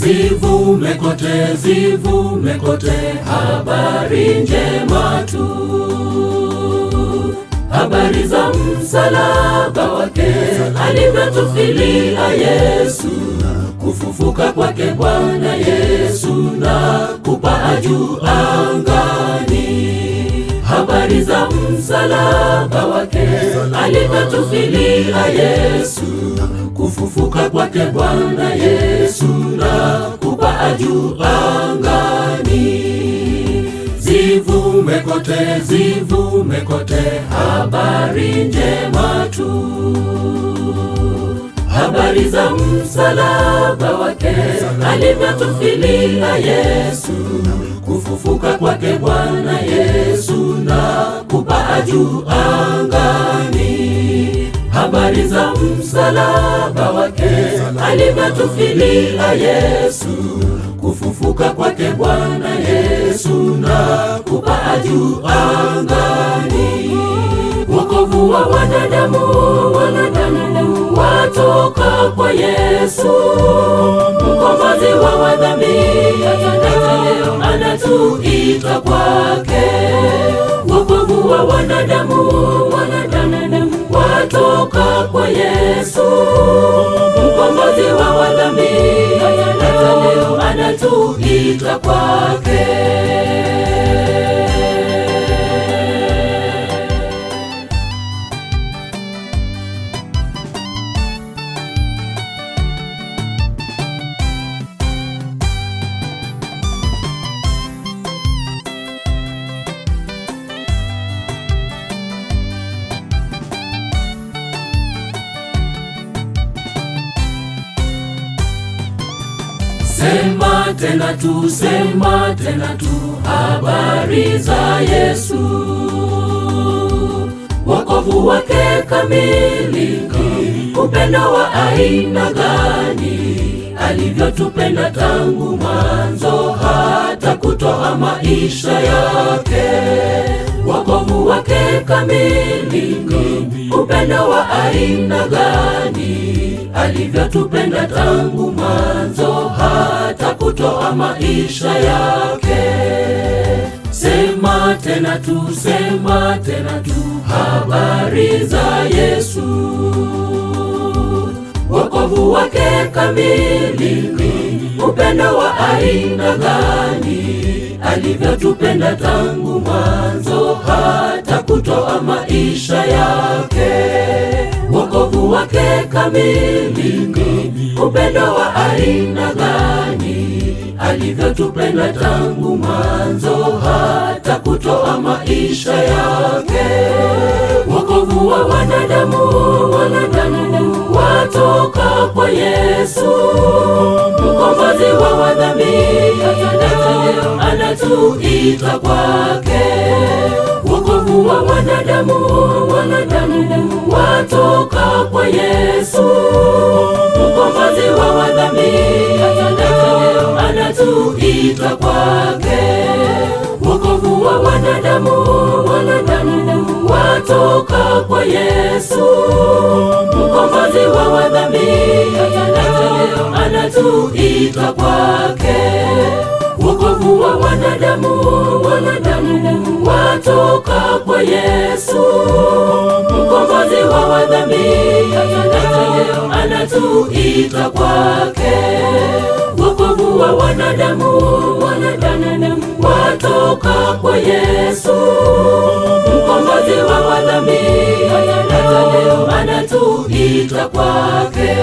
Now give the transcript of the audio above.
Zivume kote, zivume kote, habari njema tu, habari za msalaba wake alivyotufilia Yesu, kufufuka kwake Bwana Yesu na kupaa juu angani. Habari za msalaba wake alivyotufilia Yesu, kufufuka kwake Bwana Yesu na kupaa juu angani. Zivume kote, zivume kote, habari njema tu, habari za msalaba wake alivyotufilia Yesu, kufufuka kwake Bwana Yesu na kupaa juu angani. Habari za msalaba wake alivyotufilia Yesu, kufufuka kwake Bwana Yesu na kupaa juu angani. Wokovu wa wanadamu, wanadamu watoka kwa Yesu, mkombozi wa wadhambi, leo anatuita kwake. Wokovu wa wanadamu, wanadamu watoka kwa Yesu, mkombozi wa wadhambi, leo anatuita kwake. Sema tena tu, sema tena tu, habari za Yesu, wokovu wake kamili, upendo wa aina gani, alivyotupenda tangu mwanzo hata kutoa maisha yake. Wokovu wake kamili, upendo wa aina gani, alivyotupenda tangu mwanzo hata kutoa maisha yake. Sema tena tu, sema tena tu, habari za Yesu, wokovu wake kamili, upendo wa aina gani, alivyotupenda tangu mwanzo hata kutoa maisha yake. Wokovu wake kamili, upendo wa aina gani, alivyotupenda tangu mwanzo hata kutoa maisha yake. Wokovu wa wanadamu, wanadamu watoka kwa Yesu, mkombozi wa wadhambi, leo anatuita kwake. Wokovu wa wanadamu, wanadamu watoka kwa Yesu, mkombozi wa wadhambi, leo anatuita kwake. Wokovu wa wanadamu, wanadamu watoka kwa Yesu, mkombozi wa wadhambi, leo anatuita kwake. Wokovu wa wanadamu, wanadamu watoka kwa Yesu, mkombozi wa wadhambi, leo anatuita kwake. Wokovu wa wanadamu, wanadamu watoka kwa Yesu, mkombozi wa wadhambi, leo anatuita kwake.